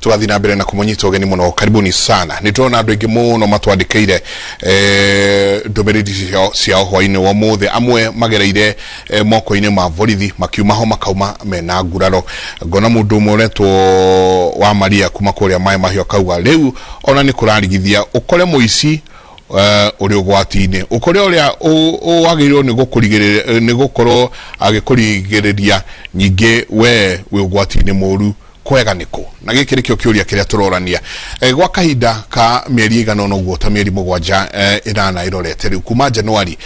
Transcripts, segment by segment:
Tũgathiĩ na mbere na kũmũnyita ũgeni mũno. Karibuni sana. Nĩ tũrona andũ aingĩ mũno matwandĩkĩire ndũmĩrĩri ciao hwainĩ wa ũmũthĩ. Amwe magereire moko-inĩ ma borithi, makiuma ho makauma mena nguraro. Ngona mũndũ ũmwe ũretwo wa Maria kuma kũrĩa Maĩ Mahiũ akauga rĩu ona nĩ kũrarigithia ũkore mũici ũrĩ ũgwati-inĩ, ũkore ũrĩa wagĩrĩirwo nĩ gũkũrigĩrĩria, nĩ gũkorwo agĩkũrigĩrĩria, nyingĩ we wĩ ũgwati-inĩ mũru. Kwega nĩkũ? Na gĩkĩ nĩkĩo kĩũria kĩrĩa tũrorania gwa kahinda ka mĩeri ĩigana ũna ũguo, ta mĩeri 7, 8 ĩrorete rĩu kuma Januari.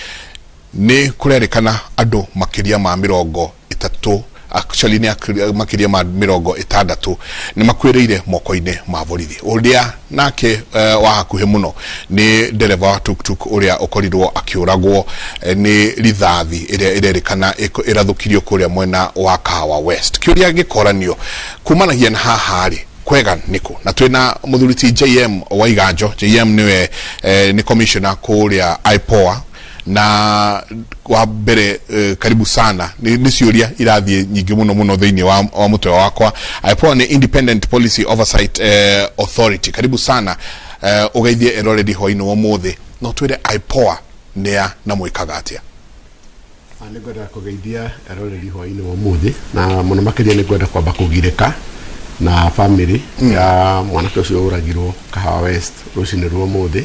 Nĩ kũrerĩkana andũ makĩria ma 30, actually nĩ makĩria ma 60, nĩ makuĩrĩire moko-inĩ ma borithi. Ũrĩa nake wa hakuhĩ mũno nĩ ndereba wa tuktuk ũrĩa ũkorirwo akĩũragwo nĩ rithathi ĩrĩa ĩrerĩkana ĩrathũkirio kũrĩa mwena wa Kahawa West. Kĩũria gĩkoranio kumanagia na haha rĩ, kwega nĩkũ? Na twĩna mũthuri ti JM Waiganjo. JM nĩwe nĩ commissioner kũrĩa IPOA. Na wa mbere, karibu sana. Nĩ ciũria irathiĩ nyingĩ mũno mũno thĩinĩ wa mũtwe wakwa. IPOA nĩ Independent Policy Oversight Authority. Karibu sana, ũgeithie eroreri hwainĩ wa ũmũthĩ. No twĩre IPOA nĩa na mwĩkaga atĩa? Nĩ ngwenda kũgeithia eroreri hwainĩ wa ũmũthĩ, na mũno makĩria nĩ ngwenda kwamba kũgirĩka na family ya mwanake ũcio ũragirwo Kahawa West rũcinĩ rwa ũmũthĩ.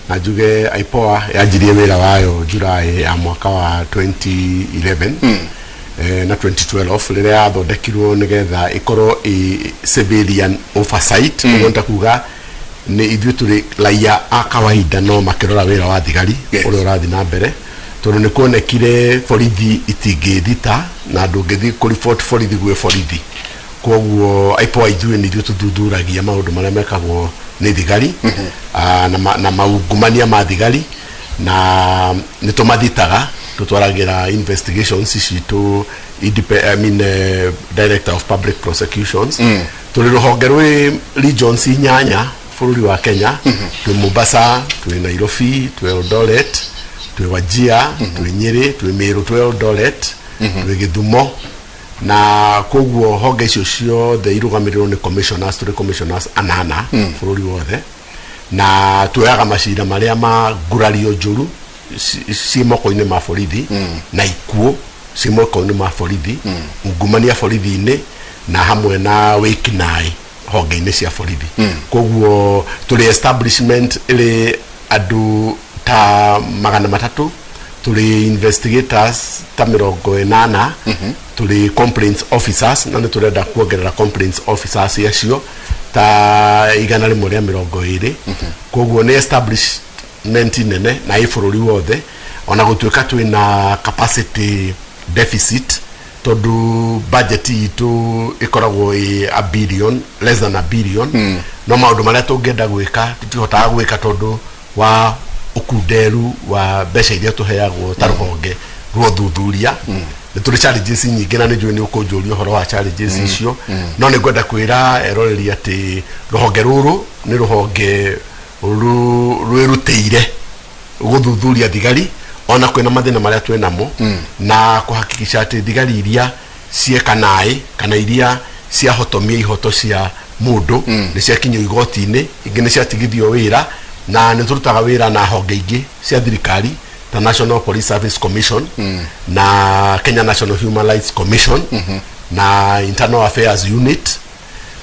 Na njuge IPOA yanjirie wĩra wayo July ya mwaka wa 2011 na 2012, rĩrĩa yathondekirwo nĩgetha ĩkorwo ĩ civilian oversight. Ũguo nĩ ta kuga nĩ ithuĩ tũrĩ raia a kawaida no makĩrora wĩra wa thigari ũrĩa ũrathiĩ na mbere, tondũ nĩ kuonekire borithi itingĩthita na ndũngĩthiĩ kũriboti borithi gwĩ borithi. Koguo IPOA ithuĩ nĩ ithuĩ tũthuthuragia maũndũ marĩa mekagwo nĩ thigari na maungumania ma thigari, na nĩ tũmathitaga, tũtwaragĩra investigations citũ I mean, Director of Public Prosecutions. Tũrĩ rũhonge rwĩ regions inyanya bũrũri wa Kenya. Twĩ Mombasa, twĩ Nairobi, twĩ Eldoret, twĩ Wajir, twĩ Nyĩrĩ, twĩ Meru, twĩ Eldoret, twĩ Gĩthumo. Na koguo honge icio ciothe irũgamĩrĩrwo nĩ commissioners. Tũrĩ commissioners anana bũrũri wothe, na tuoyaga macira marĩa ma ngurario njũru ciĩ moko-inĩ ma borithi na ikuũ ciĩ moko-inĩ ma borithi, ungumania borithi-inĩ, na hamwe na wĩkinaĩ honge-inĩ cia borithi. Koguo tũrĩ establishment ĩrĩ andũ ta 300, tũrĩ investigators ta 80, tũrĩ complaints officers, na nĩ tũrenda kuongerera complaints officers acio ta 120. Koguo nĩ establishment nene na ĩ bũrũri wothe, ona gũtuĩka twĩna capacity deficit, tondũ budget itũ ĩkoragwo ĩ a billion, less than a billion. No maũndũ marĩa tũngĩenda gwĩka tũtihotaga gwĩka tondũ wa ũkunderu wa mbeca iria tũheagwo ta rũhonge rwa ũthuthuria. Nĩ tũrĩ challenges nyingĩ, na nĩ njũĩ nĩ ũkũnjũria ũhoro wa challenges icio. No nĩ ngwenda kwĩra eroreri atĩ rũhonge rũrũ nĩ rũhonge rwĩrutĩire gũthuthuria thigari ona kwĩna mathĩna marĩa twĩ namo, na kũhakikisha atĩ thigari iria cieka naĩ kana iria ciahotomia ihoto cia mũndũ nĩ ciakinyio igoti-inĩ, ingĩ nĩ ciatigithio wĩra. Na nĩ tũrutaga wĩra na honge ingĩ cia thirikari ta National Police Service Commission na Kenya National Human Rights Commission na Internal Affairs Unit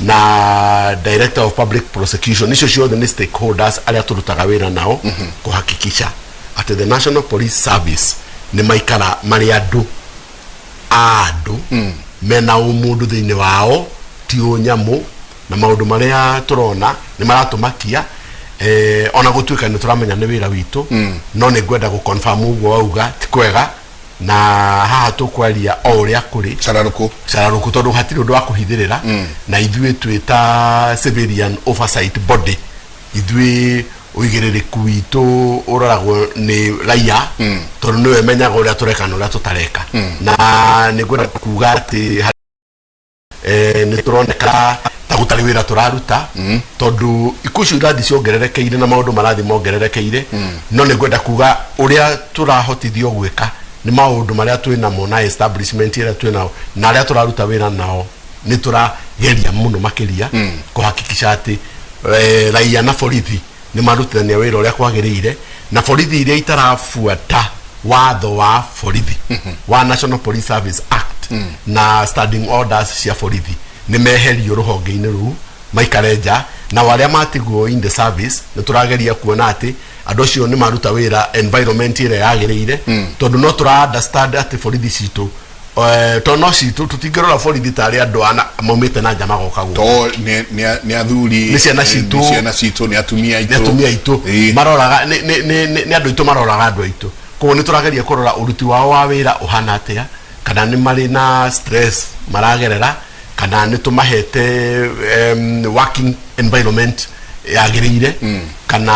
na Director of Public Prosecution. Icio ciothe nĩ stakeholders arĩa tũrutaga wĩra nao kũhakikisha atĩ the National Police Service nĩ maikara marĩ andũ a andũ mena ũmũndũ thĩinĩ wao, ti ũnyamũ. Na maũndũ marĩa tũrona nĩ maratũmakia, ona gũtuĩka nĩ tũramenya nĩ wĩra witũ. No nĩ ngwenda gũ confirm ũguo wauga ti kwega, na haha tũkwaria o ũrĩa kũrĩ. Cararũkũ. Cararũkũ, tondũ hatirĩ ũndũ wa kũhithĩrĩra. Na ithuĩ twĩ ta civilian oversight body, ithuĩ ũigĩrĩrĩku witũ ũroragwo nĩ raia, tondũ nĩwe menyaga ũrĩa tũreka na ũrĩa tũtareka. Na nĩ ngwenda kuga atĩ nĩ tũroneka ta gũtarĩ wĩra tũraruta, tondũ ikuũ icio irathiĩ ciongererekeire na maũndũ marathiĩ mongererekeire. No nĩ ngwenda kuga ũrĩa tũrahotithio gwĩka nĩ maũndũ marĩa twĩ namo na establishment ĩrĩa twĩ nao na arĩa tũraruta wĩra nao. Nĩ tũrageria mũno makĩria kũhakikisha atĩ raia na borithi nĩ marutithania wĩra ũrĩa kwagĩrĩire, na borithi iria itarabuata watho wa borithi wa National Police Service Act na standing orders cia borithi nĩ meherio rũhonge-inĩ rũu, maikare nja. Na arĩa matigwo in the service, nĩ tũrageria kuona atĩ andũ acio nĩ maruta wĩra environment ĩrĩa yagĩrĩire, tondũ no tũra understand atĩ borithi citũ, tondũ no citũ tũtingĩrora borithi tarĩ andũ ana maumĩte na nja magoka gũkũ. To nĩ athuri. Nĩ ciana citũ. Nĩ ciana citũ, nĩ atumia aitũ. Nĩ atumia aitũ. Maroraga nĩ andũ aitũ, maroraga andũ aitũ. Koguo nĩ tũrageria kũrora ũruti wao wa wĩra ũhana atĩa, kana nĩ marĩ na stress maragerera, kana nĩ tũmahete working environment yagĩrĩire, kana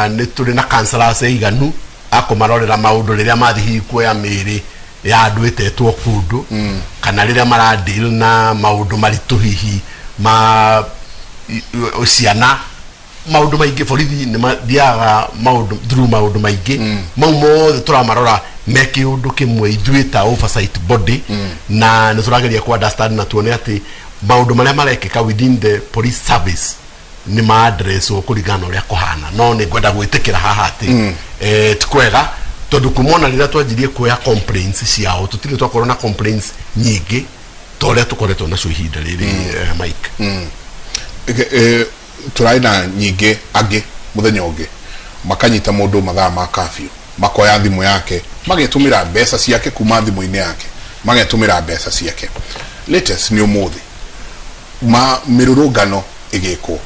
nĩ tũrĩ na counselors aiganu a kũmarorera maũndũ rĩrĩa mathiĩ hihi kuoya mĩĩrĩ ya andũ ĩtetwo kũndũ, kana rĩrĩa mara deal na maũndũ maritũ hihi ma ciana, maũndũ maingĩ. Borithi nĩ mathiaga maũndũ through maũndũ maingĩ. Mau mothe tũramarora me kĩũndũ kĩmwe ithuĩ ta oversight body, na nĩ tũrageria ku understand na tuone atĩ maũndũ marĩa marekĩka within the police service nĩ ma addresswo kũringana na ũrĩa kũhana. No nĩ ngwenda gwĩtĩkĩra haha atĩ ti kwega, tondũ kuma ona rĩrĩa twanjirie kuoya complaints ciao, tũtirĩ twakorwo na complaints nyingĩ ta ũrĩa tũkoretwo nacio ihinda rĩrĩ, Mike. Tũrarĩ na nyingĩ angĩ mũthenya ũngĩ makanyita mũndũ mathaa ma kafyu, makoya thimũ yake, magetũmĩra mbeca ciake kuma thimũ-inĩ yake, magetũmĩra mbeca ciake. Latest nĩ ũmũthĩ ma mĩrũrũngano ĩgĩkwo,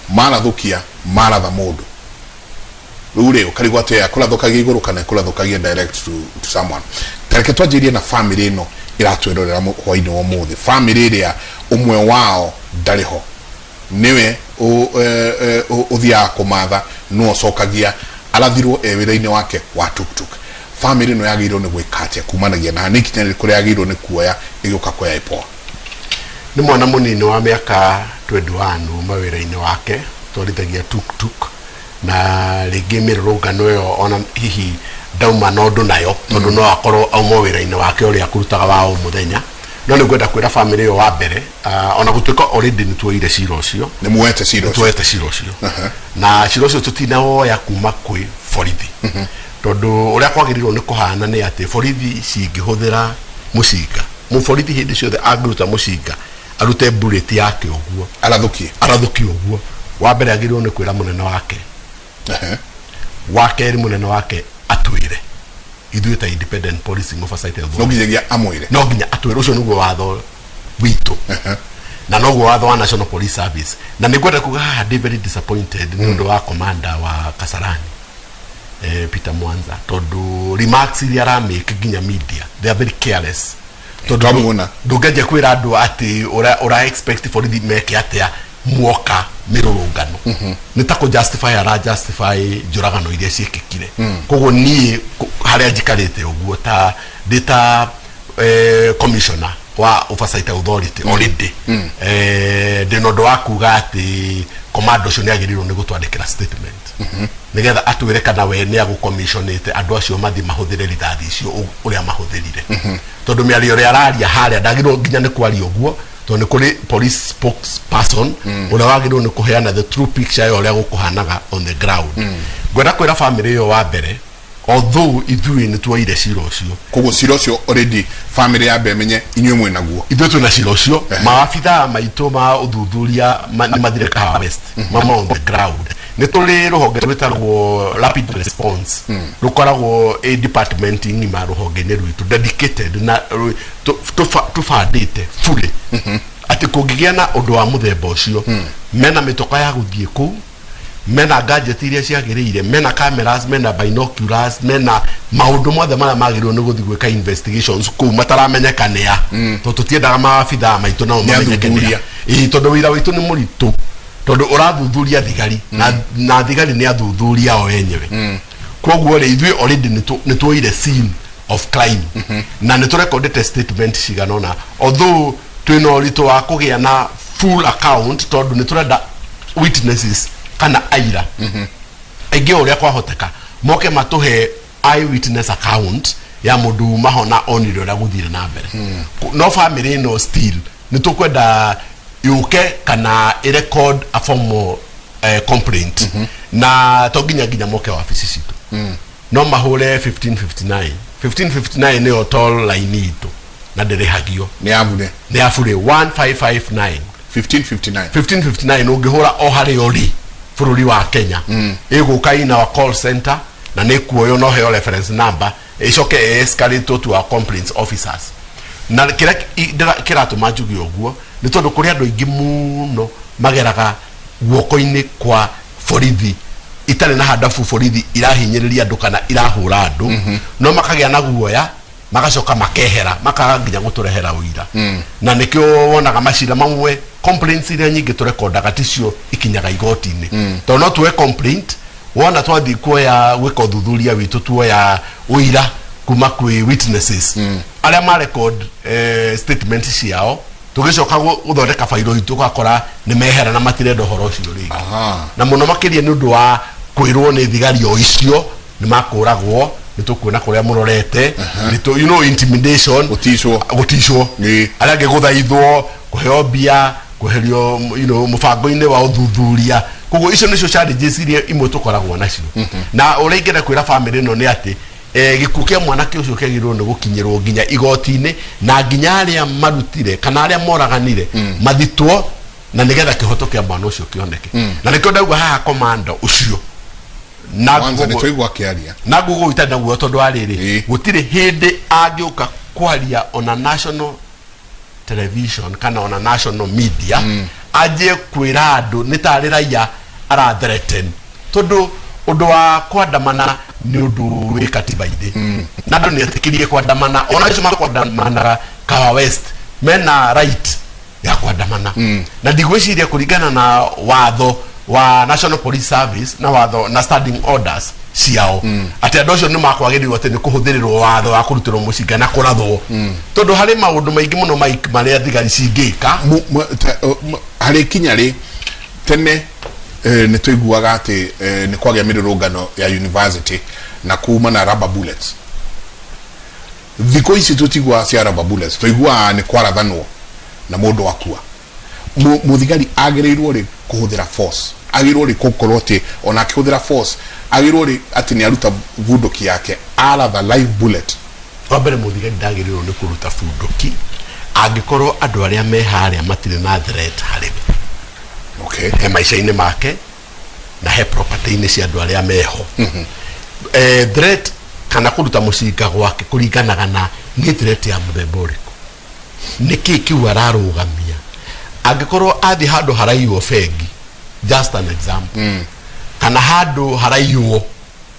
marathũkia, maratha mũndũ. Rĩu rĩ, ũkarigwo atĩ akũrathũkagia igũrũ kana ĩkũrathũkagia direct to someone. Tareke twanjĩrie na family ĩno ĩratwĩrorera hwainĩ wa ũmũthĩ, family ĩrĩa ũmwe wao ndarĩ ho, nĩwe ũthiaga kũmatha, no ũcokagia arathirwo e wĩra-inĩ wake wa tuktuk. Family ĩno yagĩrĩirwo nĩ gwĩka atĩa kumanagia na nĩ ikinya rĩrĩkũ rĩagĩrĩirwo nĩ kuoya ĩgĩũka kuoya IPOA? Nĩ mwana mũnini wa mĩaka 21 uma wĩra-inĩ wake, twarithagia tuktuk, na rĩngĩ mĩrũrũngano ĩyo ona hihi ndauma na ũndũ nayo, tondũ no akorwo auma wĩra-inĩ wake ũrĩa akũrutaga wa o mũthenya. No nĩ ngwenda kwĩra family ĩyo wa mbere, ona gũtuĩka already nĩ tuoire cira ũcio. Nĩ muoete cira ũcio? Tuoete cira ũcio, na cira ũcio tũtinawoya kuma kwĩ borithi, tondũ ũrĩa kwagĩrĩirwo nĩ kũhana nĩ atĩ borithi cingĩhũthĩra mũcinga, mũborithi hĩndĩ ciothe angĩruta mũcinga arute bullet yake ũguo, arathũkie, arathũkie ũguo, wa mbere agĩrĩirwo nĩ kwĩra mũnene wake. Wa kerĩ, mũnene wake atwĩre ithuĩ ta Independent Policing Oversight Authority. No nginyagia amwĩre? No nginya atwĩre. Ũcio nĩguo watho witũ na noguo watho wa National Police Service. Na nĩ ngwenda kuga haha ndĩ very disappointed nĩ ũndũ wa commander wa Kasarani, Peter Mwanza, tondũ remarks iria aramake nginya media, they are very careless, tondũ Twamuona. Ndũngĩanjia kwĩra andũ atĩ ũra expect borithi meke atĩa muoka mĩrũrũngano. Nĩ ta kũ justify ara justify njũragano iria ciĩkĩkire. Koguo niĩ harĩa njikarĩte ũguo ta ndĩ ta commissioner wa oversight authority, already ndĩ na ũndũ wa kuga atĩ commander ũcio nĩ agĩrĩirwo nĩ gũtwandĩkĩra statement, nĩgetha atwĩre kana we nĩ agũcommissionĩte andũ acio mathiĩ mahũthĩre rithathi icio ũrĩa mahũthĩrire, tondũ mĩario ĩrĩa araria harĩa ndagĩrĩirwo nginya nĩ kwaria ũguo, tondũ nĩ kũrĩ police spokesperson ũrĩa wagĩrĩirwo nĩ kũheana the true picture ya ũrĩa gũkũhanaga on the ground. Ngwenda kwĩra family ĩyo wa mbere, although ithuĩ nĩ tuoire cira ũcio. Koguo cira ũcio already family yambe ĩmenye inyuĩ mwĩ naguo? Ithuĩ twĩna cira ũcio. Maabithaa maitũ ma ũthuthuria nĩ mathire Kahawa West, mama on the ground. Nĩ tũrĩ rũhonge rwĩtagwo rapid response, rũkoragwo ĩ department ng'ima rũhonge-inĩ rwitũ dedicated na tũbandĩte fully atĩ kũngĩgĩa na ũndũ wa mũthemba ũcio, mena mĩtoka ya gũthiĩ kũu, mena gadget iria ciagĩrĩire, mena cameras, mena binoculars, mena maũndũ mothe marĩa magĩrĩirwo nĩ gũthiĩ gwĩka investigations kũu mataramenyeka nĩa, tondũ tũtiendaga maabithaa maitũ nao Nĩ mamenyeke nĩa. athuthuria. Ĩĩ, tondũ wĩra witũ nĩ mũritũ, tondũ ũrathuthuria thigari na thigari nĩ athuthuria o enyewe. Koguo rĩ, ithuĩ already nĩ tuoire scene of crime na nĩ tũrekondete statement cigana ũna, although twĩna ũritũ wa kũgĩa na full account, tondũ nĩ tũrenda witnesses kana aira aingĩ o ũrĩa kwahoteka moke matũhe eyewitness account ya mũndũ umaho na onire ũrĩa gũthire na mbere. No family ĩno still Nĩ tũkwenda yũke kana ĩrecord a formal complaint, na to nginya nginya moke wabici citũ, no mahũre 1559. 1559 nĩyo toll line itũ na ndĩrĩhagio. Nĩ ya bure? Nĩ ya bure, 1559. 1559. 1559, ũngĩhũra o harĩa ũrĩ bũrũri wa Kenya, ĩgũka in our call center na nĩ kuoywo no heo reference number, ĩcoke ĩ-escalate to our complaints officers. Na kĩrĩa kĩratũma njuge ũguo nĩ tondũ kũrĩ andũ aingĩ mũno mageraga guoko-inĩ kwa borithi itarĩ na handabu, borithi irahinyĩrĩria andũ kana irahũra andũ, no makagĩa na guoya, magacoka makehera, makaga nginya gũtũrehera ũira. Na nĩkĩo wonaga macira mamwe, complaints iria nyingĩ tũrekondaga ticio ikinyaga igoti-inĩ, tondũ no tuoe complaint, wona twathiĩ kuoya gwĩka ũthuthuria witũ, tuoya ũira kuma kwĩ witnesses arĩa ma record statement ciao, tũgĩcoka gũthondeka bairo itũ, ũgakora nĩ mehera na matirenda ũhoro ũcio rĩngĩ. Na mũno makĩria nĩ ũndũ wa kwĩrwo nĩ thigari o icio nĩ makũragwo, nĩ tũkuona kũrĩa mũrorete, nĩ tũ intimidation. Gũticwo. Gũticwo. Arĩa angĩ gũthaithwo, kũheo mbia, kweherio mũbango-inĩ wa ũthuthuria. Koguo icio nĩcio challenges iria imwe tũkoragwo nacio. Na ũrĩa ingĩenda kwĩra family ĩno nĩ atĩ gĩkuũ kĩa mwanake ũcio kĩagĩrĩirwo nĩ gũkinyĩrwo nginya igoti-inĩ, na nginya arĩa marutire kana arĩa moraganire mathitwo, na nĩgetha kĩhoto kĩa mwana ũcio kĩoneke. Na nĩkĩo ndauga haha komando ũcio na Kwanza nĩ twaigua akĩaria. Na ngugu itarĩ naguo, tondũ wa rĩrĩ, gũtirĩ hĩndĩ angĩũka kwaria ona national television kana ona national media anjie kwĩra andũ nĩ tarĩ raia ara threaten, tondũ ũndũ wa kwandamana nĩ ũndũ wĩ katiba-inĩ na andũ nĩ etĩkĩrie kwandamana. Ona acio makwandamanaga Kahawa West mena right ya kwandamana, na ndigwĩciria kũringana na watho wa National Police Service na watho na standing orders ciao atĩ andũ acio nĩ makwagĩrĩirwo atĩ nĩ kũhũthĩrĩrwo watho wa kũrutĩrwo mũcinga na kũrathwo, tondũ harĩ maũndũ maingĩ mũno Mike marĩa thigari cingĩka. Harĩ ikinya rĩ tene nĩ tũiguaga atĩ nĩ kwagĩa mĩrũrũngano ya university na kuma na rubber bullets. Thikũ ici tũtiguaga cia rubber bullets, tũiguaga nĩ kwarathanwo na mũndũ akua. Mũthigari agĩrĩirwo rĩ kũhũthĩra force? Agĩrĩirwo rĩ gũkorwo atĩ ona akĩhũthĩra force agĩrĩirwo rĩ atĩ nĩ aruta bunduki yake aratha live bullet? Wa mbere, mũthigari ndagĩrĩirwo nĩ kũruta bunduki angĩkorwo andũ arĩa me harĩa matirĩ na threat harĩ we he maica-inĩ make na he property-inĩ cia andũ arĩa meho. Threat kana kũruta mũcinga gwake kũringanaga na nĩ threat ya mũthemba ũrĩkũ, nĩ kĩ kĩu ararũgamia. Angĩkorwo athiĩ handũ haraiywo bengi, just an example, kana handũ haraiywo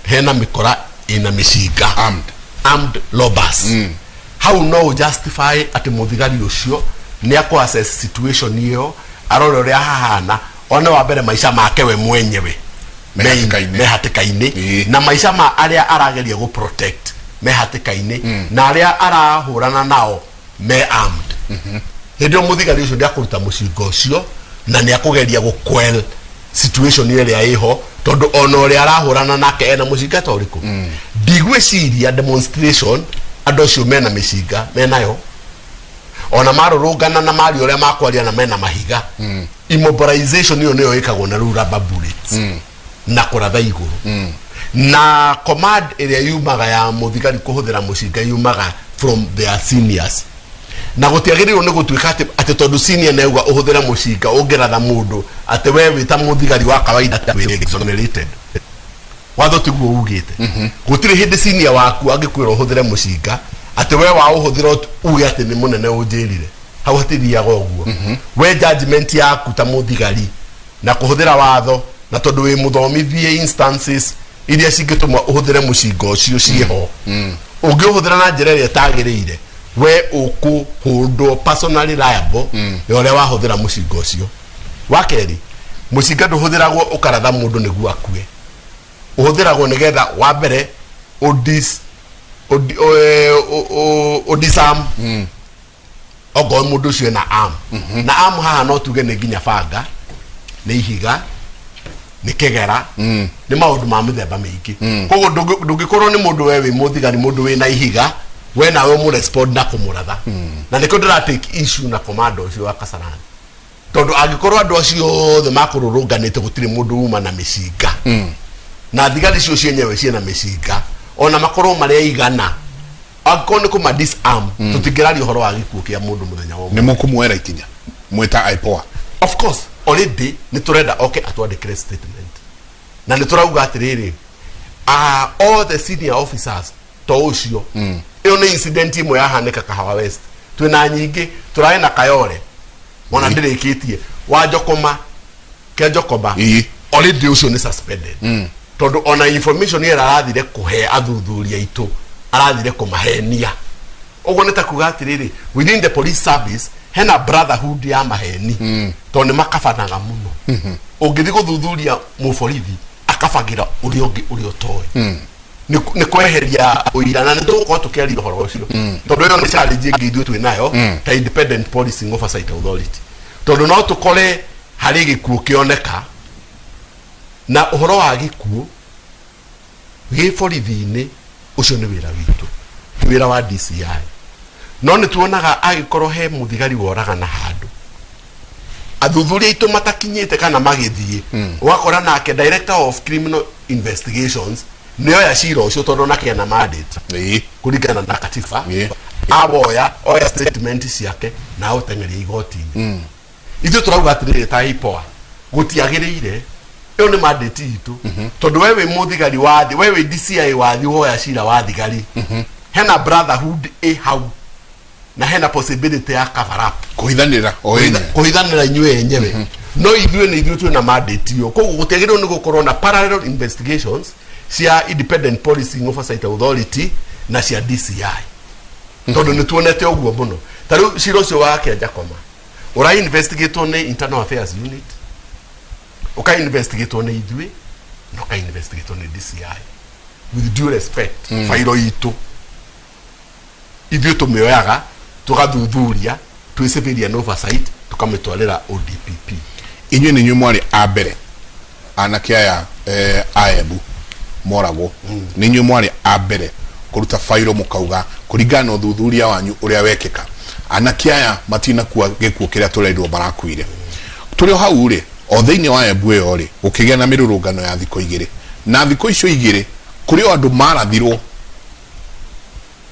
hena mĩkora ĩna mĩcinga, Armed. Armed robbers, hau no ũ justify atĩ mũthigari ũcio nĩ akũ assess situation ĩyo, arore ũrĩa hahana, one wa mbere maica make we mwenyewe Me hatĩka-inĩ. Me hatĩka-inĩ, na maica ma arĩa arageria gũ protect me hatĩka-inĩ, na arĩa arahũrana nao me armed. Hĩndĩ ĩyo mũthigari ũcio ndĩakũruta mũcinga ũcio na nĩ akũgeria gũ quell situation ĩrĩa ĩho, tondũ ona ũrĩa arahũrana nake ena mũcinga ta ũrĩkũ. Ndigwĩciria demonstration andũ acio mena mĩcinga menayo, ona marũrũngana na maria ũrĩa makwaria na mena mahiga. Immobilization ĩyo nĩyo ĩkagwo na rĩu rubber bullets na kũratha igũrũ, na command ĩrĩa yumaga ya mũthigari kũhũthĩra mũcinga yumaga from their seniors, na gũtiagĩrĩirwo nĩ gũtuĩka atĩ tondũ senior nĩ auga ũhũthĩre mũcinga ũngĩratha mũndũ, atĩ we wĩ ta mũthigari wa kawaida wĩ exonerated. Watho tiguo ugĩte. Gũtirĩ hĩndĩ senior waku angĩkwĩra ũhũthĩre mũcinga atĩ we wa ũhũthĩra uge atĩ nĩ mũnene ũnjĩrire. Hau hatithiaga ũguo. We judgment yaku ta mũthigari na kũhũthĩra watho, na tondũ wĩ mũthomithie, instances iria cingĩtũma ũhũthĩre mũcinga ũcio ciĩho, ũngĩũhũthĩra na njĩra ĩrĩa ĩtagĩrĩire, we ũkũhũndwo personally liable ya ũrĩa wahũthĩra mũcinga ũcio. Wa kerĩ, mũcinga ndũhũthĩragwo ũkaratha mũndũ nĩguo akue. Ũhũthĩragwo nĩgetha wa mbere ũdisarm okorwo mũndũ ũcio ena arm. Na arm haha no tuge nĩ nginya banga, nĩ ihiga, nĩ kĩgera, nĩ maũndũ ma mĩthemba mĩingĩ. Koguo ndũngĩkorwo nĩ mũndũ we wĩ mũthigari, mũndũ wĩna ihiga We nawe ũmũrespond na kũmũratha. Na nĩkĩo ndĩra take issue na komanda ũcio wa Kasarani, tondũ angĩkorwo andũ acio othe makũrũrũnganĩte gũtirĩ mũndũ uma na mĩcinga, na thigari icio cienyewe ciĩna mĩcinga, ona makorwo marĩ aigana, angĩkorwo nĩ kũma disarm, tũtingĩraria ũhoro wa gĩkuũ kĩa mũndũ mũthenya wa Nĩ mũkũmuoera ikinya mwĩta IPOA? Of course, already nĩ tũrenda oke atwandĩkĩre statement, na nĩ tũrauga atĩrĩrĩ, all the senior officers to ũcio, ĩyo nĩ incident ĩmwe yahanĩka Kahawa West. Twĩna nyingĩ, tũrarĩ na Kayore ona ndĩrĩkĩtie wa Njokoma ke Njokoma. Already ũcio nĩ suspended, tondũ ona information ĩrĩa arathire kũhe athuthuria aitũ, arathire kũmahenia. Ũguo nĩ ta kuga atĩrĩrĩ, within the police service hena brotherhood ya maheni, tondũ nĩ makabanaga mũno. Ũngĩthiĩ gũthuthuria mũborithi, akabagĩra ũrĩa ũngĩ ũrĩa ũtoĩ nĩ kweheria ũira, na nĩ tũgũkorwo tũkĩaria ũhoro ũcio, tondũ ĩyo nĩ challenge ĩngĩ ithuĩ twĩ nayo ta Independent Policing Oversight Authority, tondũ no tũkore harĩ gĩkuũ kĩoneka, na ũhoro wa gĩkuũ gĩ borithi-inĩ, ũcio nĩ wĩra witũ, ti wĩra wa DCI. No nĩ tuonaga agĩkorwo he mũthigari woragana handũ, athuthuria aitũ matakinyĩte kana magĩthiĩ, ũgakora nake director of criminal investigations nĩoya cira ũcio, tondũ onake ena mandate kũringana na katiba. Awoya, oya statement ciake na aũteng'eria igoti-inĩ. Ithuĩ tũrauga atĩrĩrĩ, ta IPOA, gũtiagĩrĩire. Ĩyo nĩ mandate itũ, tondũ we wĩ mũthigari wathi, we wĩ DCI wathi woya cira wa thigari, hena brotherhood ĩ hau na hena possibility ya cover up. Kũhithanĩra o ene. Kũhithanĩra inyuĩ enyewe. No ithuĩ nĩ ithuĩ twĩna mandate ĩyo, koguo gũtiagĩrĩirwo nĩ gũkorwo na parallel investigations cia Independent Policing Oversight Authority na cia DCI, tondũ nĩ tuonete ũguo mũno. Ta rĩu cira ũcio wa Kĩanjakoma ũra investigatwo nĩ Internal Affairs Unit, ũka investigatwo nĩ ithuĩ, na ũka investigatwo nĩ DCI. With due respect, fairo itũ ithuĩ tũmĩoyaga, tũgathuthuria twĩ civilian oversight, tũkamĩtwarĩra ODPP. Inyuĩ nĩ inyuĩ mwarĩ a mbere anake aya a Embu moragwo, nĩ inyuĩ mwarĩ a mbere kũruta fairo mũkauga kũringana na ũthuthuria wanyu ũrĩa wekĩka, anake aya matinakua gĩkuũ kĩrĩa tũrerirwo marakuire. Tũrĩ o hau rĩ, o thĩinĩ wa Embu ĩyo rĩ, gũkĩgĩa na mĩrũrũngano ya thikũ 2, na thikũ icio 2 kũrĩ o andũ marathirwo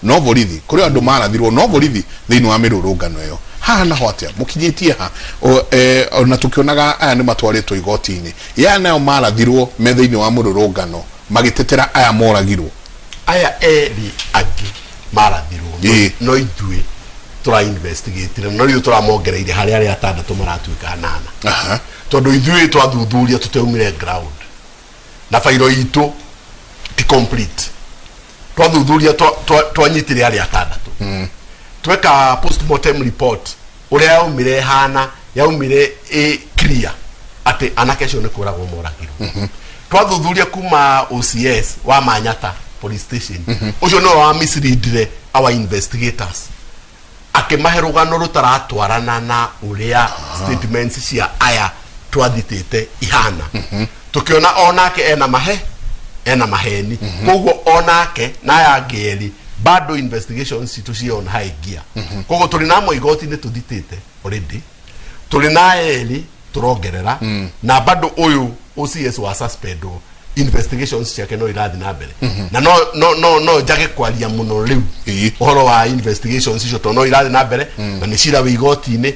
no borithi, kũrĩ andũ marathirwo no borithi thĩinĩ wa mĩrũrũngano ĩyo. Haha naho atĩa mũkinyĩtie ha? Ona tũkĩonaga aya nĩ matwarĩtwo igoti-inĩ, ya nayo marathirwo me thĩinĩ wa mũrũrũngano magĩtetera aya moragirwo. Aya erĩ angĩ marathirwo, no ithuĩ tũra investigate no rĩu tũramongereire harĩ arĩa atandatũ, maratuĩka anana, tondũ ithuĩ twathuthuria tũteumire ground na fairo itũ ti complete. Twathuthuria, twanyitire arĩa atandatũ, tweka postmortem report ũrĩa yaumire ĩhana, yaumire ĩ clear atĩ anake acio nĩ kũragwo moragirwo. Twathuthuria kuma OCS wa Manyata police station, ũcio nĩwe wa misleadire our investigators, akĩmahe rũgano rũtaratwarana na ũrĩa statements cia aya twathitĩte ihana. Tũkĩona onake ena mahe, ena maheni, koguo onake na aya angĩ erĩ bado investigations citũ ci on high gear. Koguo tũrĩ na amwe igoti-inĩ tũthitĩte already, tũrĩ na erĩ tũrongerera, na bado ũyũ OCS wa suspendwo, investigations ciake no irathi na mbere, na no njage kwaria mũno rĩu ũhoro wa investigations icio, tondũ no irathi na mbere, na nĩ cira wĩ igoti-inĩ,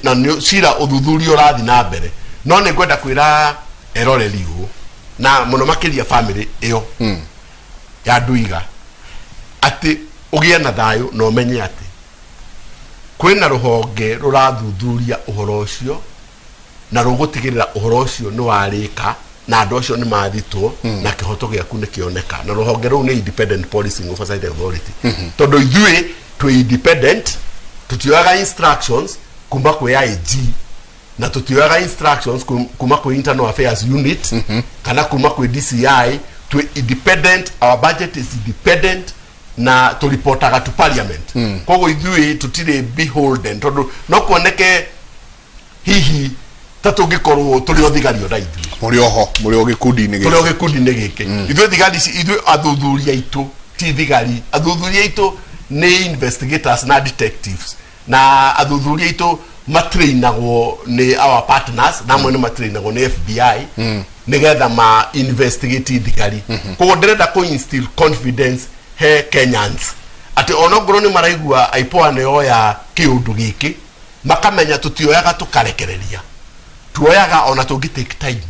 na nĩ cira ũthuthuria ũrathi na mbere. No nĩ ngwenda kwĩra eroreri ũũ, na mũno makĩria family ĩyo ya Nduiga, atĩ ũgĩe na thayũ na ũmenye atĩ kwĩna rũhonge rũrathuthuria ũhoro ũcio, na rũgũtigĩrĩra ũhoro ũcio nĩ warĩka na andũ acio nĩ mathitwo na kĩhoto gĩaku nĩ kĩoneka. Na rũhonge rũu nĩ Independent Policing Oversight Authority, tondũ ithuĩ twĩ independent, tũtioyaga instructions kuma kwĩ IG, na tũtioyaga instructions kuma kwĩ Internal Affairs Unit kana kuma kwĩ DCI. Twĩ independent, our budget is independent, na tũripotaga to parliament. Koguo ithuĩ tũtirĩ beholden, tondũ no kuoneke hihi ta tũngĩkorwo tũrĩ o thigari ona ithuĩ. Mũrĩ oho, mũrĩ o gĩkundi-inĩ Tũrĩ o gĩkĩ. Gĩkundi-inĩ gĩkĩ. Ithuĩ thigari ithuĩ athuthuria aitũ ti thigari, athuthuria aitũ Nĩ investigators na detectives na athuthuria aitũ matrainagwo nĩ our partners, na amwe nĩ matrainagwo nĩ FBI nĩgetha ma investigate thigari. Koguo ndĩrenda kũ instill confidence he Kenyans atĩ onokorwo nĩ maraigua IPOA nĩ yoya kĩũndũ gĩkĩ, makamenya tũtioyaga tũkarekereria, tuoyaga ona tũngĩ take time,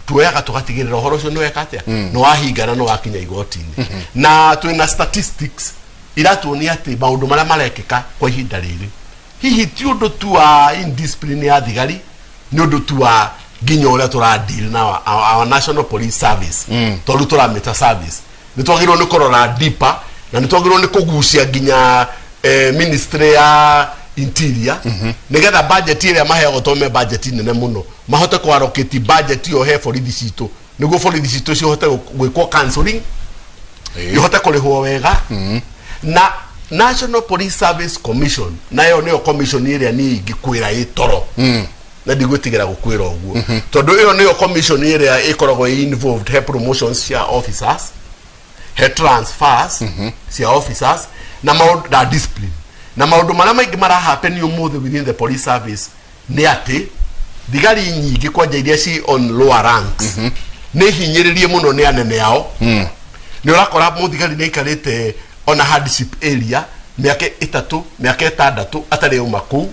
tuoyaga tũgatigĩrĩra ũhoro ũcio nĩ weka atĩa, nĩ wahingana, nĩ wakinya igoti-inĩ. Na twĩna statistics iratuonia atĩ maũndũ marĩa marekĩka kwa ihinda rĩrĩ hihi ti ũndũ tu wa indiscipline ya thigari, nĩ ũndũ tu wa nginya ũrĩa tũra deal na our National Police Service, tondũ tũramĩta service nĩ twagĩrĩirwo nĩ kũrora deeper na nĩ twagĩrĩirwo nĩ kũgucia nginya ministry ya interior, nĩgetha budget ĩrĩa maheagwo, tondũ me budget nene mũno, mahote kũ allocate budget ĩyo he borithi citũ, nĩguo borithi citũ cihote gwĩkwo counseling, ihote kũrĩhwo wega. Na National Police Service Commission nayo nĩyo commission ĩrĩa niĩ ingĩkwĩra ĩ toro, na ndigwĩtigĩra gũkwĩra ũguo, tondũ ĩyo nĩyo commission ĩrĩa ĩkoragwo ĩ involved he promotions cia officers, he transfers cia officers na maũndũ na discipline. Na maũndũ marĩa maingĩ marahappen ũmũthĩ within the police service nĩ atĩ thigari nyingĩ, kwanja iria ci on lower ranks, nĩ hinyĩrĩrie mũno nĩ anene ao. Nĩ ũrakora mũthigari nĩ aikarĩte ona hardship area mĩaka 3, mĩaka 6 atarĩ auma kũu.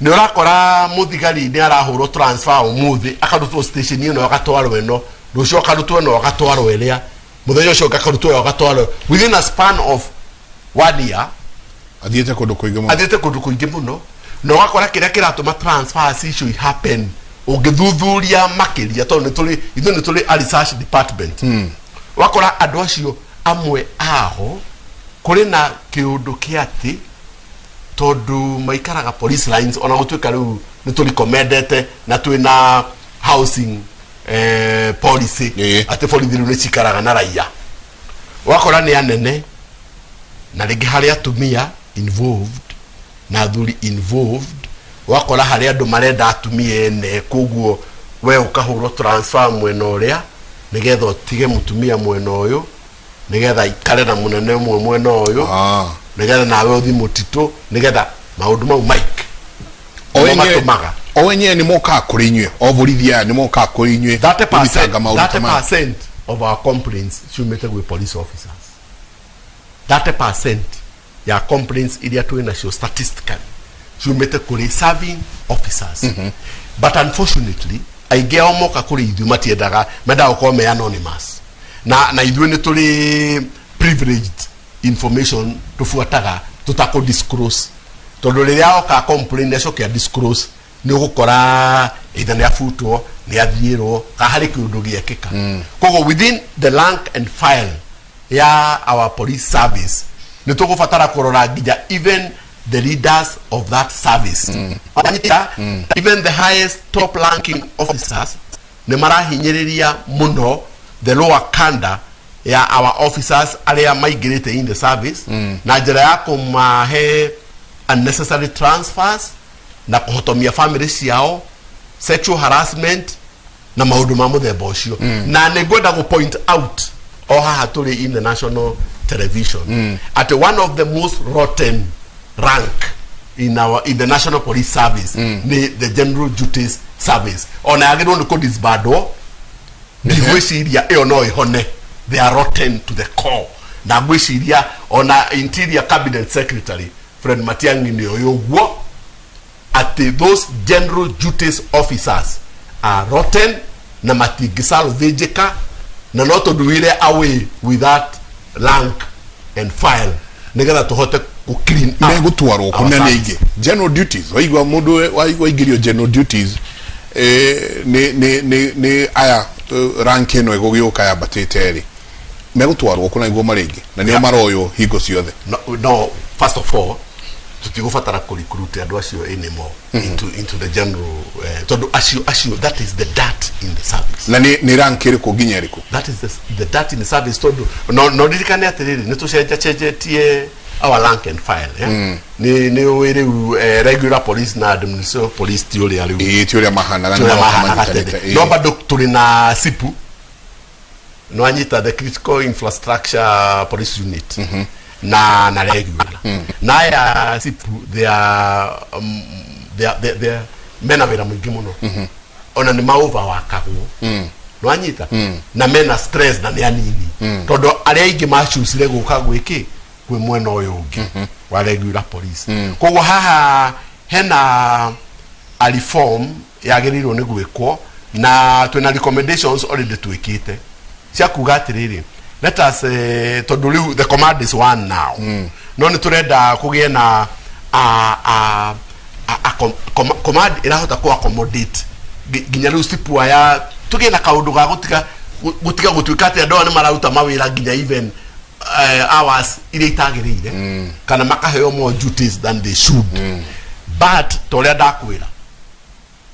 Nĩ ũrakora mũthigari nĩ arahũrwo transfer ũmũthĩ, akarutwo station ĩno agatwarwo ĩno, rũciũ akarutwo ĩno agatwarwo ĩrĩa, mũthenya ũcio ũngĩ akarutwo ĩyo agatwarwo, within a span of one year. Athiĩte kũndũ kũingĩ mũno. Athiĩte kũndũ kũingĩ mũno. Na ũgakora kĩrĩa kĩratũma transfers icio happen, ũngĩthuthuria makĩria, tondũ nĩ tũrĩ ithuĩ nĩ tũrĩ a research department, ũgakora andũ acio amwe aho kũrĩ na kĩũndũ kĩa atĩ tondũ maikaraga police lines, ona gũtuĩka rĩu nĩ tũrecommendete na twĩna housing policy atĩ borithi rĩu nĩ cikaraga na raia, ũgakora nĩ anene na rĩngĩ harĩ atumia involved na athuri involved, ũgakora harĩ andũ marenda atumia ene, koguo we ũkahũrwo transfer mwena ũrĩa nĩgetha ũtige mũtumia mwena ũyũ, nĩgetha ikare na mũnene ũmwe mwena ũyũ, nĩgetha nawe ũthi mũtitũ, nĩgetha maũndũ mau mike o nĩmo wenyewe matũmaga. O wenyewe nĩ mokaga kũrĩ inyuĩ, o borithi aya nĩ mokaga kũrĩ inyuĩ 30% gũthitanga maũndũ ta maya? 30% of our complaints ciumĩte gwĩ police officers. 30% ya complaints iria twĩ nacio statistically ciumĩte kũrĩ serving officers. But unfortunately aingĩ ao moka kũrĩ ithuĩ matiendaga, mendaga gũkorwo me anonymous, na ithuĩ nĩ tũrĩ privileged information tũbuataga tũtakũ disclose, tondũ rĩrĩa oka complain acoke disclose, nĩ ũgũkora either nĩ abutwo, nĩ athiĩrwo, kana harĩ kĩũndũ gĩekĩka. Koguo within the rank and file ya our police service nĩ tũgũbatara kũrora nginya even the leaders of that service. Even the highest top ranking officers nĩ marahinyĩrĩria mũno the lower cadre ya our officers arĩa maingĩrĩte in the service na njĩra ya kũmahe unnecessary transfers na kũhotomia family ciao, sexual harassment na maũndũ ma mũthemba ũcio. Na nĩ ngwenda gũ point out o haha tũrĩ in the national television atĩ one of the most rotten rank in the National Police Service nĩ the General Duties Service. Ona yagĩrĩirwo nĩ kũdisbandwo. Ndigwĩciria ĩyo no ĩhone. They are rotten to the core. Na ngwĩciria ona Interior Cabinet Secretary Fred Matiang'i nĩ oĩ ũguo, atĩ those general duties officers are rotten na matingĩsalvagĩka, na no tũnduire away with that rank and file nĩgetha tũhote kũ clean up Megũtwarwo our kũna nĩ service. aingĩ general duties, waigua mũndũ waingĩrio general duties, nĩ aya rank ĩno ĩgũgĩũka yambatĩte rĩ, megũtwarwo kũna nĩguo marĩngĩ na nĩo maroywo hingo ciothe. No, first of all tũtigũbatara kũ recruit andũ acio anymore into the general, tondũ acio that is the dirt in the service. Na nĩ rank ĩrĩkũ nginya ĩrĩkũ? That is the dirt in the service, tondũ no ririkane atĩrĩrĩ, nĩ tũcenjacenjetie our rank and file, yeah? Nĩ ũĩ rĩu regular police na administrative police ti ũrĩa rĩu Ĩĩ, ti ũrĩa mahanaga, ti nĩ ũrĩa maroka mahanaga manyitanĩte, tene. ĩĩ. No bado tũrĩ na sipu, no anyita the critical infrastructure police unit. na regular na aya sipu they are they are, they, they are, mena wĩra mũingĩ mũno ona nĩ maoverworkagwo nwanyita na mena stress na nĩ anini tondũ arĩa aingĩ macucire gũka gwĩkĩ kwĩ mwena ũyũ ũngĩ wa regular police. Koguo haha hena a reform yagĩrĩirwo nĩ gwĩkwo na twĩna recommendations already twĩkĩte cia kuga atĩrĩrĩ, let us tondũ rĩu the command is one now, no nĩ tũrenda kũgĩe na a command ĩrahota kũ accommodate nginya rĩu sipua ya tũgĩe na kaũndũ ga gũtiga gũtuĩka atĩ andũ aya nĩ mararuta mawĩra nginya even hours iria itagĩrĩire kana makaheo more duties than they should. But ta ũrĩa ndakwĩra,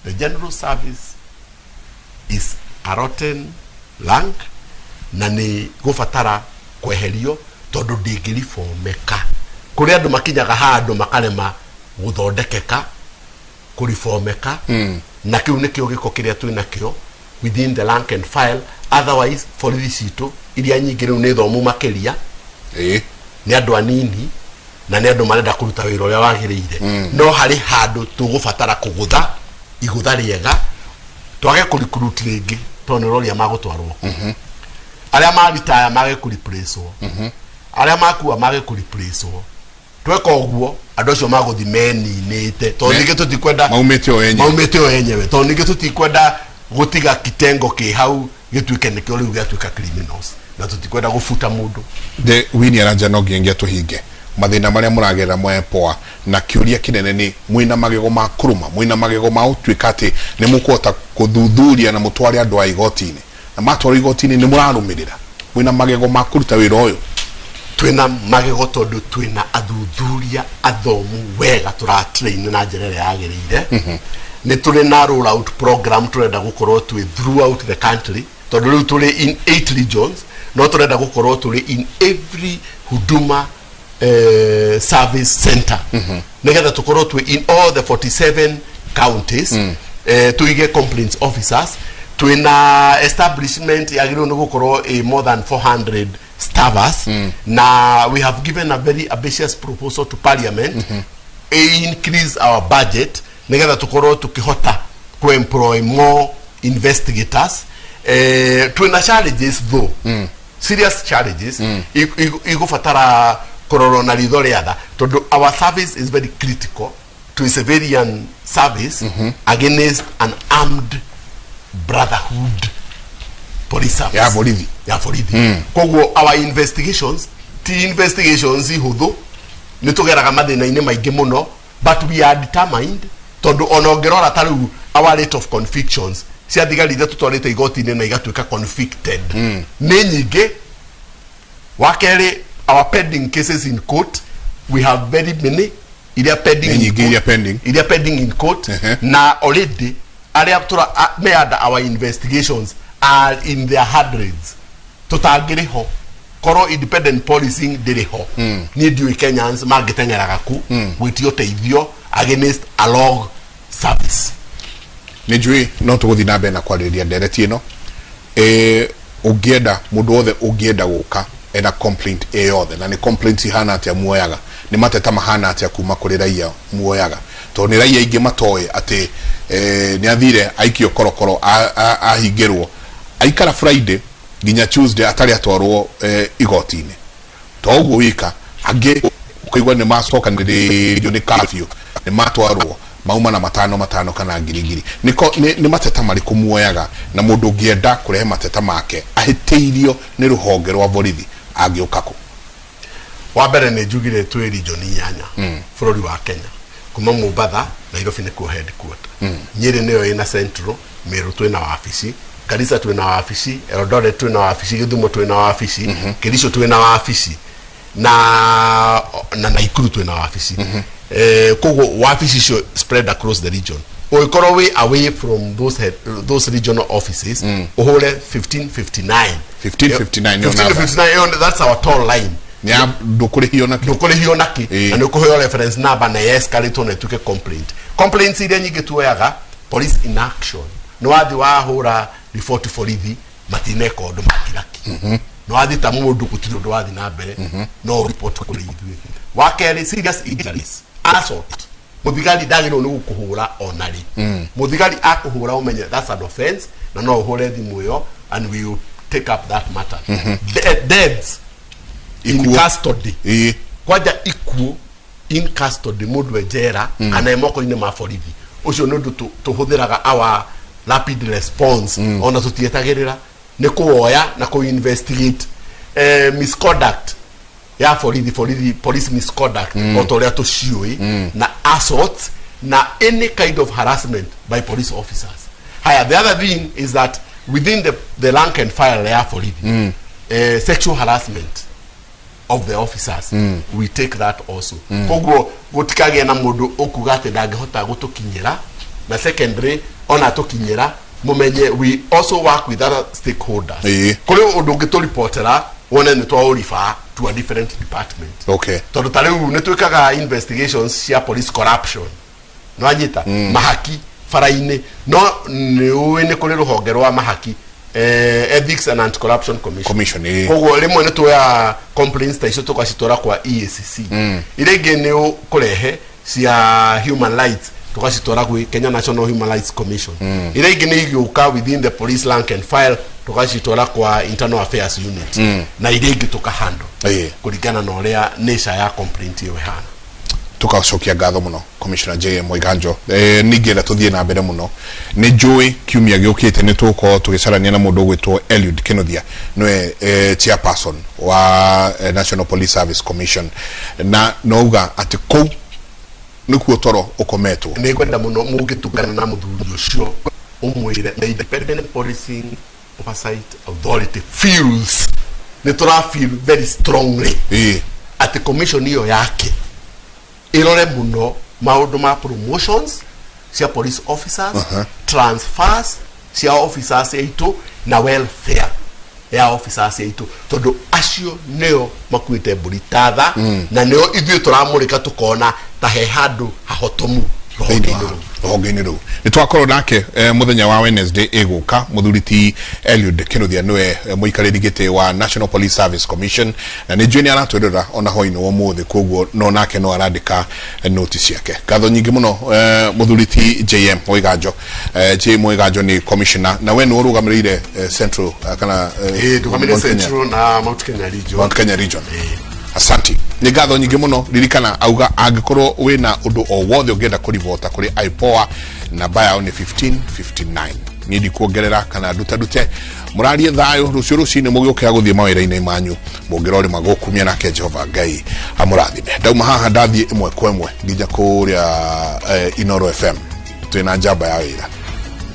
the general service is a rotten rank na nĩ gũbatara kweherio tondũ ndĩngĩribomeka. Kũrĩ andũ makinyaga handũ makarema gũthondekeka, kũribomeka, na kĩu nĩkĩo gĩko kĩrĩa twĩ nakĩo within the rank and file. Otherwise borithi citũ iria nyingĩ rĩu nĩ thomu makĩria, nĩ andũ anini na nĩ andũ marenda kũruta wĩra ũrĩa wagĩrĩire, no harĩ handũ tũgũbatara kũgũtha igũtha rĩega twage kũrecruit rĩngĩ tondũ nĩ ũroria magũtwarwo kũ arĩa maritaya mage kũreplacewo, arĩa makua mage kũreplacewo. Tweka ũguo andũ acio magũthi meninĩte tondũ ningĩ tũtikwenda maumĩte o enyewe. Maumĩte o enyewe tondũ ningĩ tũtikwenda gũtiga kitengo kĩ hau gĩtuĩke nĩkĩo rĩu gĩatuĩka criminals na tũtikwenda gũbuta mũndũ. The wini aranja no nginya tũhinge mathĩna marĩa mũragerera mwepoa na kĩũria kĩnene nĩ mwĩna magego ma kũrũma, mwĩna magego ma gũtuĩka atĩ nĩ mũkũhota kũthuthuria na mũtware andũ a igoti-inĩ na matwarwo igoti-inĩ nĩ mũrarũmĩrĩra, mwĩna magego ma kũruta wĩra ũyũ? Twĩna magego tondũ twĩna athuthuria athomu wega tũratrain na njĩra ĩrĩa yagĩrĩire. Nĩ tũrĩ na roll out program tũrenda gũkorwo twĩ throughout the country tondũ rĩu tũrĩ in eight regions, no tũrenda gũkorwo tũrĩ in every Huduma service center nĩgetha tũkorwo twĩ in all the 47 counties, tuige complaints officers. Twĩna establishment yagĩrĩirwo nĩ gũkorwo ĩ more than 400 staffers na we have given a very ambitious proposal to parliament increase our budget nigetha tukorwo tukihota ku employ more investigators. Twina challenges though, serious challenges igubatara kurorwo na ritho rĩa tha tondu our service is very critical to a civilian service against an armed brotherhood police service. Ya borithi. Ya borithi. Koguo our investigations ti investigations ihũthũ, nĩ tũgeraga mathĩna-inĩ maingĩ mũno, but we are determined tondũ ona ũngĩrora ta rĩu our rate of convictions cia thigari iria tũtwarĩte igoti-inĩ na igatuĩka convicted nĩ nyingĩ. Wa kerĩ, our pending cases in court, we have very many iria pending Nĩ in nyingĩ court. Iria pending. Iria pending in court. Na already arĩa tũra me under our investigations are in their hundreds. Tutangĩrĩ ho korwo independent policing ndĩrĩ ho, niĩ ndiũĩ Kenyans mangĩteng'eraga ku gwĩtia ũteithio against a rogue service. Nĩ njũĩ no tũgũthiĩ na mbere na kwarĩrĩria ndereti ĩno. Ũngĩenda mũndũ wothe ũngĩenda gũka ena complaint ĩ yothe, na nĩ complaints ihana atĩa muoyaga, nĩ mateta mahana atĩa kuma kũrĩ raia muoyaga? Tondũ nĩ raia aingĩ matoĩ atĩ nĩ athire aikio korokoro, ahingĩrwo aikara Friday nginya Tuesday atarĩ atwarwo igoti-inĩ. To ũguo wika, angĩ ũkaigua nĩ macokanĩrĩrio nĩ curfew, nĩ matwarwo mauma na matano matano kana ngiri ngiri. Nĩ mateta marĩkũ muoyaga, na mũndũ ũngĩenda kũrehe mateta make ahĩtĩirio nĩ rũhonge rwa borithi angĩũka kũ? Wa mbere nĩ njugire twĩ region inyanya bũrũri wa Kenya, kuma Mombatha, Nairobi nĩkuo headquarter, Nyĩrĩ nĩyo ĩna central, Meru twĩna wabici, Garissa twĩna wabici, Eldoret twĩna wabici, Gĩthumo twĩna wabici, Kericho twĩna wabici na Naikuru twĩna wabici. Koguo wabici icio spread across the region. Ũngĩkorwo wĩ away from those regional offices, ũhũre 1559. 1559 nĩyo namba. 1559 ĩyo, that's our toll line. Nĩ ya ndũkũrĩhio nakĩo. Ndũkũrĩhio nakĩ. Na nĩ ũkũheo reference number na escalate na ĩtuĩke complaint. Complaints iria nyingĩ tuoyaga, police in action, nĩ wathi wahũra riboti borithi matineka ũndũ makiraki. No wathita mũndũ gũtirĩ ũndũ wathi na mbere, no report kũrĩ ithuĩ. Wa kerĩ, serious injuries, assault. Mũthigari ndagĩrĩirwo nĩ gũkũhũra ona rĩ. Mũthigari akũhũra, ũmenye that's an offense, na no ũhũre thimũ ĩyo and we will take up that matter. Deaths in Ikuũ. custody. Kwanja ikuũ in custody, mũndũ e njera kana e moko-inĩ ma borithi, ũcio nĩ ũndũ tũhũthĩraga our rapid response, ona tũtietagĩrĩra nĩ kũwoya na kũ investigate. Misconduct ya borithi, police misconduct o ta ũrĩa tũciũĩ, na assaults na any kind of harassment by police officers. Haya, the other thing is that within the rank and file ya borithi, sexual harassment of the officers, we take that also. Koguo gũtikagĩa na mũndũ ũkuga atĩ ndangĩhota gũtũkinyĩra. Na secondary, ona tũkinyĩra, mũmenye we also work with other stakeholders. Kũrĩ ũndũ ũngĩ tũripotera wone nĩ twaũriba to a different department, tondũ ta rĩu nĩ twĩkaga investigations cia police corruption, nĩwanyita, mahaki bara-inĩ, no nĩ ũĩ nĩ kũrĩ rũhonge rwa mahaki, Ethics and Anti-Corruption Commission. Commission, ĩĩ. Koguo rĩmwe nĩ tuoya complaints ta icio tũgacitwara kwa EACC. Iria ingĩ nĩ kũrehe cia human rights, tũgacitwara gwĩ Kenya National Human Rights Commission. Iria ingĩ nĩ igĩũka within the police rank and file, tũgacitwara kwa Internal Affairs Unit, na iria ingĩ tũkahandle kũringana na ũrĩa nature ya complaint ĩyo ĩhana. Tugacokia ngatho muno, Commissioner JM Waiganjo. Ningĩenda tũthiĩ na mbere mũno. Nĩ njũĩ kiumia gĩũkĩte nĩ tũgũkorwo tũgĩcarania na mũndũ ũgwĩtwo Eliud Kinuthia, nĩwe chairperson wa National Police Service Commission, na nouga atĩ kũu nĩkuo toro ũkometwo. Nĩ ngwenda mũno mũngĩtungana na mũthuri ũcio, ũmwĩre the Independent Policing Oversight Authority feels, nĩ tũra feel very strongly atĩ commission ĩyo yake ĩrore mũno maũndũ ma promotions cia police officers, transfers cia officers aitũ, na welfare ya officers aitũ, tondũ acio nĩo makuĩte mbũri tatha, na nĩo ithuĩ tũramũrĩka tũkona ta he handũ hahotomu thĩinĩ rũhonge-inĩ wa rũu. Rũhonge-inĩ rũu nĩ twakorwo nake mũthenya wa Wednesday ĩgũka. Mũthuri ti Eliud Kinuthia nĩwe mũikarĩri gĩtĩ wa National Police Service Commission, na nĩ njũĩ nĩ aratwĩrora ona hwainĩ wa ũmũthĩ, koguo no nake no arandĩka noti ciake. Ngatho nyingĩ mũno, mũthuri ti JM Waiganjo. JM Waiganjo nĩ commissioner, na we nĩ ũrũgamĩrĩire Central kana Ndũgamĩrĩire Mount Kenya. Central na Mount Kenya region. Mount Kenya region. Asanti, nĩ ngatho nyingĩ mũno. Ririkana auga angĩkorwo wĩna ũndũ o wothe ũngĩenda kũribota kũrĩ IPOA, namba yao nĩ 1559. Niĩ ndikuongerera kana ndutandute. Mũrarie thayũ rũciũ rũcinĩ mũgĩũkĩra gũthiĩ mawĩra-inĩ manyu, mũngĩrorĩma gũkumia nake Jehova Ngai amũrathime. Ndauma haha ndathiĩ ĩmwe kwa ĩmwe nginya kũrĩa Inoro FM, twĩna njamba ya wĩra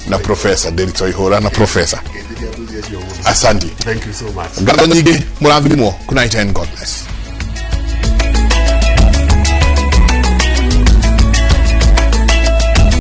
na Professor Nderitu Ihũra na Professor. Ngeithĩria athuri acio mũno. Asante. Thank you so much. Ngatho nyingĩ, mũrathimwo. Good night and God bless.